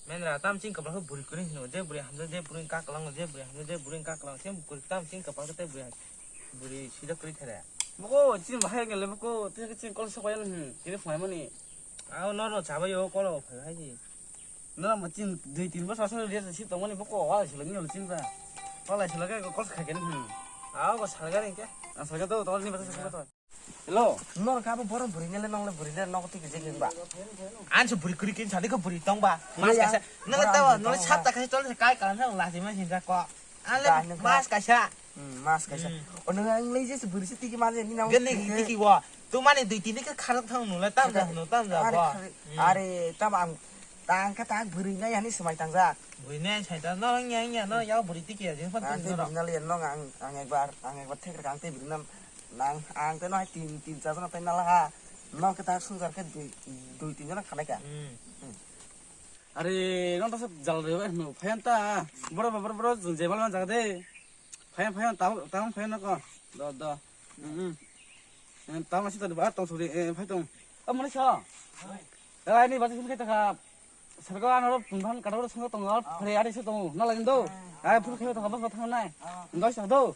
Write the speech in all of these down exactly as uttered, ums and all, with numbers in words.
Mendra, tam chini kapal khe bwrwi kwrwi hino, je bwrwi hamjak, je bwrwi kaklang, je bwrwi hamjak, je bwrwi kaklang, se bwrwi tam chini kapal khe tei bwrwi, bwrwi sida kwrwi thara. Boko, chini bahai gele boko, tei chini kol sok bai, hmm, tini phai mani. Ao no no chabai o kol o phai hai ji. No, mo chini dui tin bosor aswk rest si tongmani boko, wala sila ni chini ba. Wala sila khe kol sok khai khe, hmm. Ao bo salga ni khe. Ang salga to, to ni ba salga to. Hello. Nor ka bo borok bwrwi nele nongle bwrwi nele nogo twi khe jeng ba. An se bwrwi kwrwi kin sadi khe bwrwi tong ba. Mas kaisa. Nang tawa nole sap ta kaisa chol kai kalam sa lasi ma sin ko. Ale mas kaisa. Hmm, mas kaisa. O nang ang lei je se bwrwi se tiki ma je ni nang. Gani tiki wo. Tu mani dui tini khe kharok thang nule tam ja no tam ja ko. Are tam ang tang ka tang bwrwi nai ani swmai tang jak. Bwrwi nai sai ta no nya nya no ya bwrwi tiki ya jin phan tang no. Bwrwi nale no ang ang ekbar ang ekbar thek rang te bwrwi nam. Nang, ang tei no hai tin, tin char jona tei nala ha. No khe tak sungjar khe dui, dui tin jona khanai ka. Hmm. Hmm. Are, no ta jal re bai no phayan ta. Boro, boro, boro, jebal man jaga de. Phayan, phayan, tamo, tamo phayan no ko. Do, do. Hmm. Tamo si ta ba tong suri, eh, phai tong. Amo ni so. Ai ni ba suri khe ta kha. Sargo ano pungphan kadoro songko tongo, phre ari se tongo, na lagin do. Ai phuru khe tongo, bas thang nai. Doi sa do.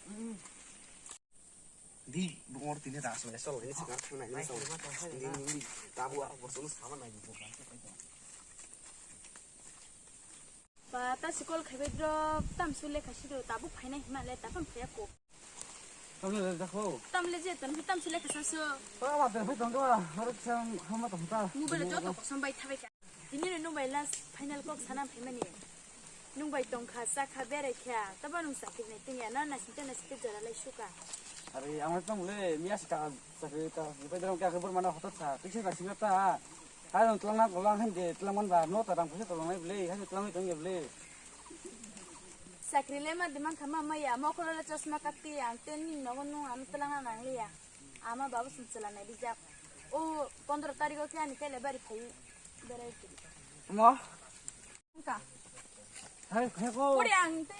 Di bongor tini ras le sol ini sekarang thang nai ini sol. Ini ini tabu aku bosan sama nai gitu. Ba ta sikol khaibai drop tam sule khasi do tabu phainai hima le tapon phaya ko. Tamle le jakho. Tamle je ton tam sule khasa so. Ba ba phai tong do, haruk sam hama tong ta. Mobile joto kosam bai thabai ka. Tini no nung bai last final kok sana phaimani. Nung bai tongkha, chakha, berai kha, tabo nung sakir nai tungya, na nasingcha nasingcha jora lai suka. Are, ang tong le, miya sika, sakir ka, bai dorong kya khobor mana hotot sa, tikse ka sima ta. Hai nung tulang na tulang han je, tulang man ba, no ta dang phaisa tulang nai ble, hai tulang nai tong ya ble. Sakri le ma dimang khama maya, mokolo le chosma kati, ang ten ni nogo nung, ang tulang na nang liya. Ama babu sum chwla nai rijak. O pondro tarikh o khe ani kele bari phai berai kiri. Mo? Ka. Hai, hai ko. Pori ang te.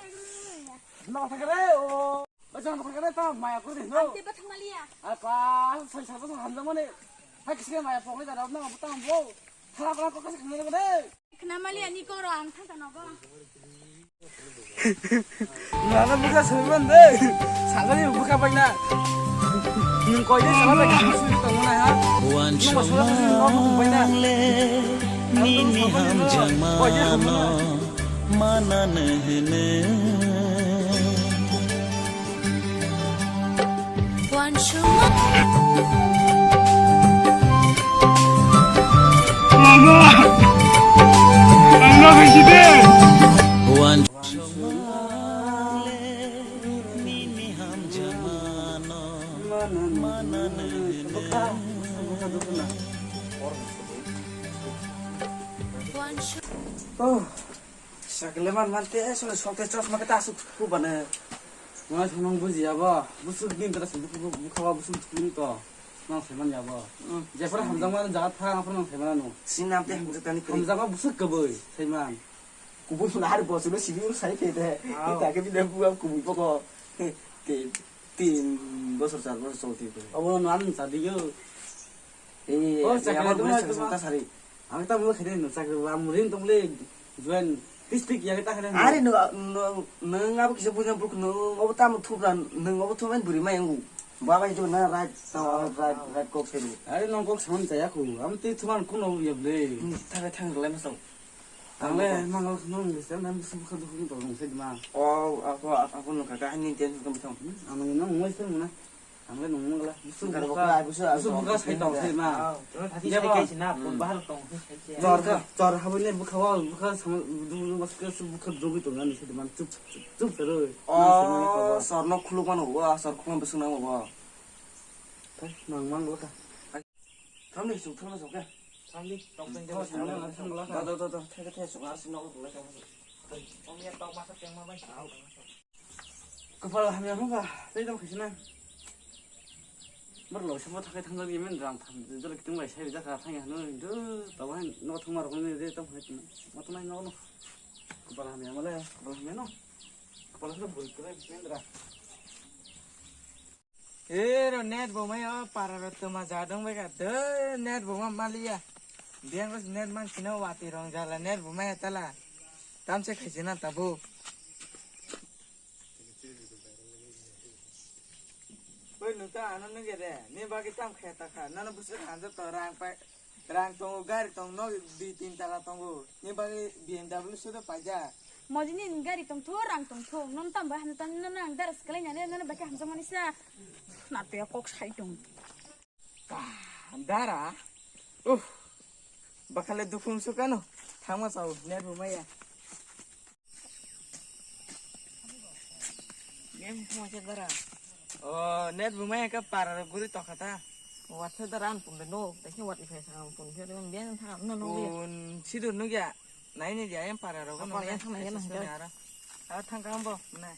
No thakre o. Bajang thakre ta maya ko de no. Ang te bathang maliya. Apa sai sa bajang hamjang mane. Hai kisi maya pokle da no butang bo. Thala bra ko kasi khna de. Khna mali ani koro ang thangka nogo. Nana buka saiman de. Sagari buka paina. Nung koi de sabar lagi musuh di tong mana ha. Nung masalah musuh di tong mana paina. Nini ham jamano mana nehne. Mama! Mama, kesi de! Oh. Sakle man man te sole sote chosma ke ta asuk khu bana. Nang samang buji abo. Busuk din tara sum buku buku khawa busuk din to. Nang seman ya bo. Hmm. Jepar hamjang man jaga tha apor nang seman no. Sinam te hamjak tani kri. Hamjang busuk ke boi seman. Kubui phun hari bo sulo sibi ur sai te te. Aw. Ita ke bile buam kubui poko. Te tin bosor char bosor chol te. Abo no an sa diyo. Eh, oh, eh, sakle amar tuma, bule tuma. Sakta sari. Ang tamo khaide no sakle ba murin tong le join district ya ta khaide. Are no, no, nang abo kisa buja buk no, abo tamo thupra, nang abo thuman buri mai ang. Baba itu na right, right, right kok seru. Are nong kok saman chaya ku. Am te thuman kuno ya ble. Hmm, thang thang le masau. Ang le mangal khno nang bisa nang bisa bukha dukhu to nang se ma. Oh, aku aku nang kaka ani ten kam thang. Ang nang nang mo se mo na. Ang le nung mungla. Busu buka, busu buka sai tong sai ma. Thachi sai kai sina, pun bahar tong. Chor, chor habole buka wa, buka sama, du, du, buka su buka dogwi tong ani sai man chup, chup, chup, chup, chup. Oh, sor no khuluk mano, wa, sor khuluk besung nang wa. Nang mang buka. Thamni su, thamni su ke. Thamni, tong sai. Da, da, da, da, thai, thai, su, ar su, no, tong sai. Tong ya, tong masa teng ma bai. Kwpal hamya wngkha, tei tamo khaisina. Borok lawisa bo thakai thangjak di, men rang tham, jora kiting bai sai rijak kha, thangya hwnwi, do, tabuk haino thwngma rok nini de, tamo hai tongma, ma tongnai nogo no. Kwpal hamya male, kwpal hamya no. Kwpal hamya bwrwi kwrwi, men ra. E ro net bo mai o, para ro tuma ja dong bai kha, do, net bo ma maliya. Biang net man sino wati rong jala net bumaya tala. Tamse khaisina tabuk. Oi nuta ano nungere ni bagi tam khaya takha nana busur hanjo to rang pai rang tongo gari tong no di tin tala tongo ni bagi B M W sudo paija. Moji ni gari tong tho rang tong tho non tam bai hamtan nana ang daras kalai nane nana bagi hamsa manisa. Na te kok sai tong. Dara. Uh. Bakale dukhung sukano. Thangma sao net bumaya. Game mo che dara. Oh, net bumaya ka para ro guri to khata. Wat se dara an pun no. Te ke wat iphai sang pun ke ben thang no no. Pun sidur no ya. Nai ni dia em para ro no. Apa yang sama ya, nah, ya. Ara. Ara thang kam bo. Nah.